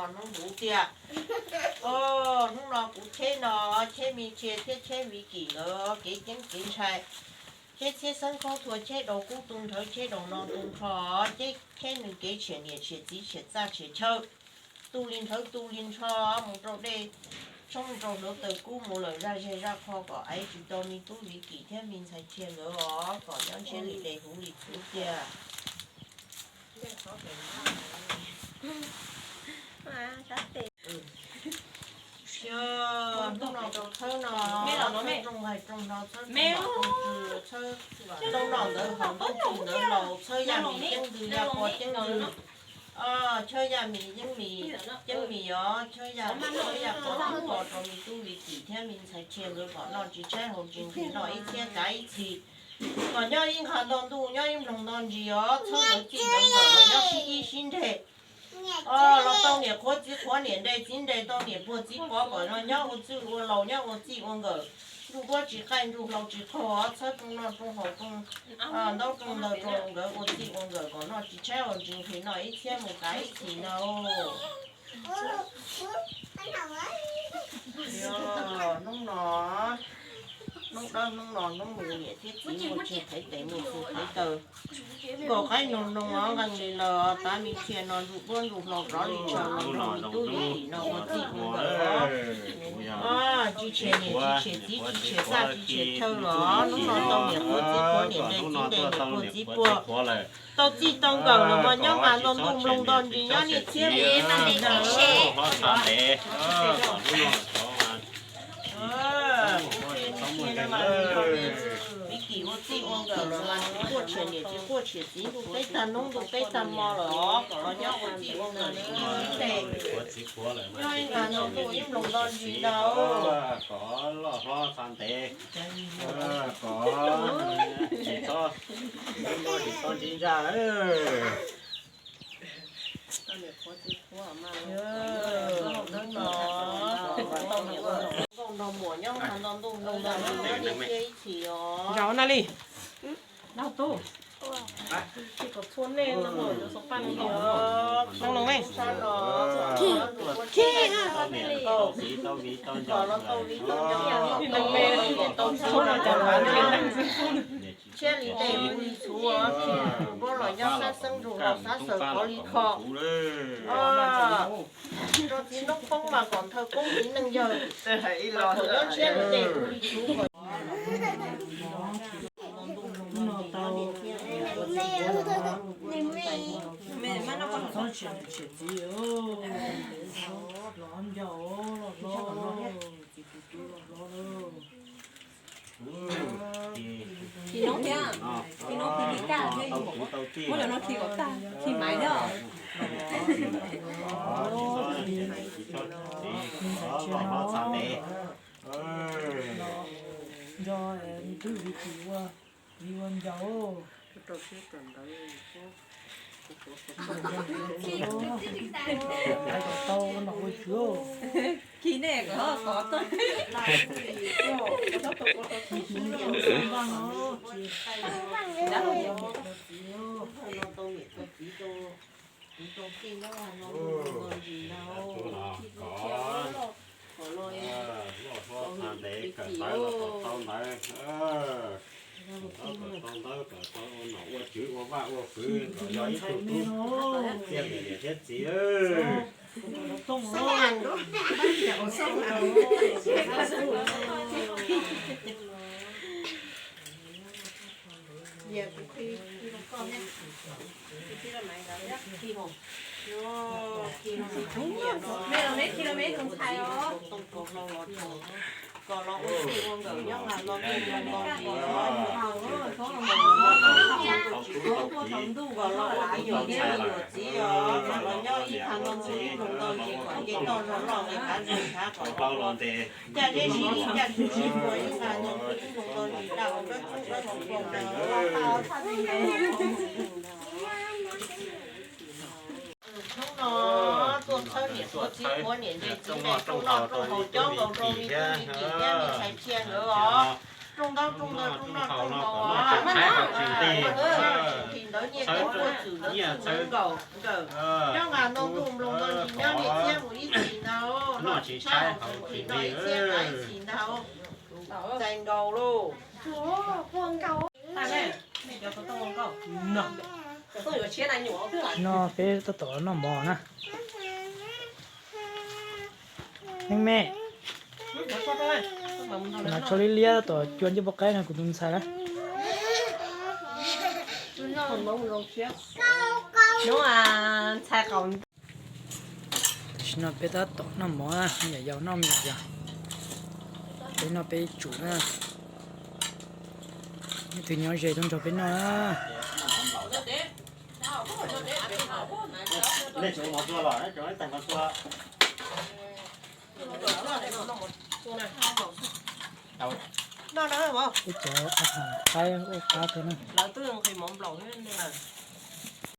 Hnub huv tiag. Hnub no kuv cheb no, cheb Me Tshia thiab cheb Viv Kim nkawd kev ceeb kev ntshai, cheb txhiab xeeb khaub thuas, cheb daus kub tu nrhawv, cheb daus no tu nrho, cheb nws kev tshiam niam tshiam txiv tshiam txaj tshiam chaw, tu li nrhawv tu li nrho, mus rau dej tshoob rau hluav taws kub mus lawm zaj zej zaj qho kom aiv tsis tau Me Tub Viv Kim thiab Me Ntxhais Tshia nkawd os, kom nyob ntshiab li dej huv li txhuv tiag. Hnub no rau txhawb no, txhawb rooj hais rooj hno, txhawb rooj nom rooj tswv, txhawb ntau nom ntawd haus ntau tswv ntawd laus, txhawb yaj mis ceeb ntws yaj pos ceeb ntws, txhawb yaj mis yeeb mis ceeb mis os, txhawb yaj, txhawb yaj pos ceeb pos rau Me Tub Viv Kim thiab Me Ntxhais Tshia nkawd kom noj tsis tshaib haus tsis nqhis, noj ib txhiab kav ib txhis, kom nyob ib nqha nto ntuj nyob ib nploog nto ntsis os, txhawb ntawd txij ntawd nkawm los nyob sib ib sib nreg. Los tau niam qhuav txiv qhuav niam nres txiv nres, tau niam puag txiv pov kom nyob ua txwj ua laus nyob ua txij ua nkawm, ntsuj duab tsis qaij ntsuj hlau tsis qaug os, txhawb rooj noj rooj haus rooj ntaub rooj ntawv rau nkawd ua txij ua nkawm kom noj tsis tshaib haus tsis nqhis, noj ib txhiab mus kav ib txhis no. Hnub no, hnub dawb hnub no hnub mus niam thiab txiv mus tsis qhev tes mus tsis qhev taw, nkaum qaib noog noog os, nqee li lawm tav Me Tshia no ntsuj duab ntsuj hlau rov li tshaw los nrog Me Tub Viv Kim no ua txij ua nkawm os. Tsis tshiam niam tsis tshiam txiv tsis tshiam txaj tsis tshiam chaw los hnub no tau niam qhuav txiv qhuav niam nres txiv nres niam puag txiv puag, tau txij tau nkawm los mas nyob nqa nto ntuj nploog nto ntsis nyob niaj txhiab mus ntsis ntawd. Viv Kim ua txij ua nkawm los mas tsis quaj tshiam niam tsis quaj tshiam txiv, ntuj peb tag hnub ntuj peb tag hmo los kom los nyob ua txij ua nkawm li ib sib nres, nyob ib nqa nto ntuj ib nploog nto ntsis ntawd. Kom loj hlob txha ntev, kom tsis txhob, tsis txhob ntsib zaj. Nkauj nraug muam nyob nqa nto ntuj nploog nto ntsis nyob niaj txhiab ib txhis os. Zaum na li. Txhua nej no, sab no, kom los tau viv tau nco, tau txhawb, tau tshiab li dej huv li txhuv, nruab los nyob sab xeeb, nruj los xav xaws qhov li kho. Rau txiv noob poob mas kom nthawj koob txiv neej yawg, kom nyob ntshiab li dej huv li txhuv. Txhob tshiam niam tshiam txiv, los nco, los hlob, txiv tus tub los hlob. Khi noob thiab, khi noob khi li kaj thiab, muab cov no khi kom tag, khi maiv thiab. Nco, twb viv tsis ua, viv ua ncaus. Tau nom ua tswv. Khi nej kom tau. Loj hlob txha ntev kawm ntawv los kom tau ntawv, kom tau ntawv kom tau ua nom ua tswv ua vaj ua kwv kom yog ib tug tub txiaj npaum niam thiab txiv. Kom los ua txij ua nkawm nyob nqa nto ntuj nploog nto ntsis, kom los ua me nyuam niam me nyuam txiv os, kom los nyob ib tag nto ntuj ib nploog nto ntsis, kom nce toj zog loj nqis kav zog ntshav, kom tau los ntes, caj zeb sib li caj tshwm sib puag ib nqa nto ntuj ib nploog nto ntsis daj ua dawb txoob dawb txoob nkaus. Hnub no tuaj txhawb niam qhuav txiv qhuav niam nres txiv nres rooj noj rooj haus cob nkaus rau me tub me kim thiab me ntxhais Tshia nkawd os. Rooj ntaub rooj ntawv rooj noj rooj haus os, tsis nqhis ntawv nyiaj txiag tuaj txwm ntawv txwm nkaus nkawm, nyob nqa nto ntuj nploog nto ntsis nyob niaj txhiab Tsis saib hauv T V. No peb tab tom noj mov na. Neej me, kuv hnav tsho liab liab tab tom cua ncej puab qaib no kuv tus ntxhais na. Tam sim no peb tab tom noj mov na, me nyuam yaus noj me nyuam yaus. Peb noj peb tsum na. Leej twg nyob ze tuaj nrog peb noj na. Ib cov qaib ua qab kawg na.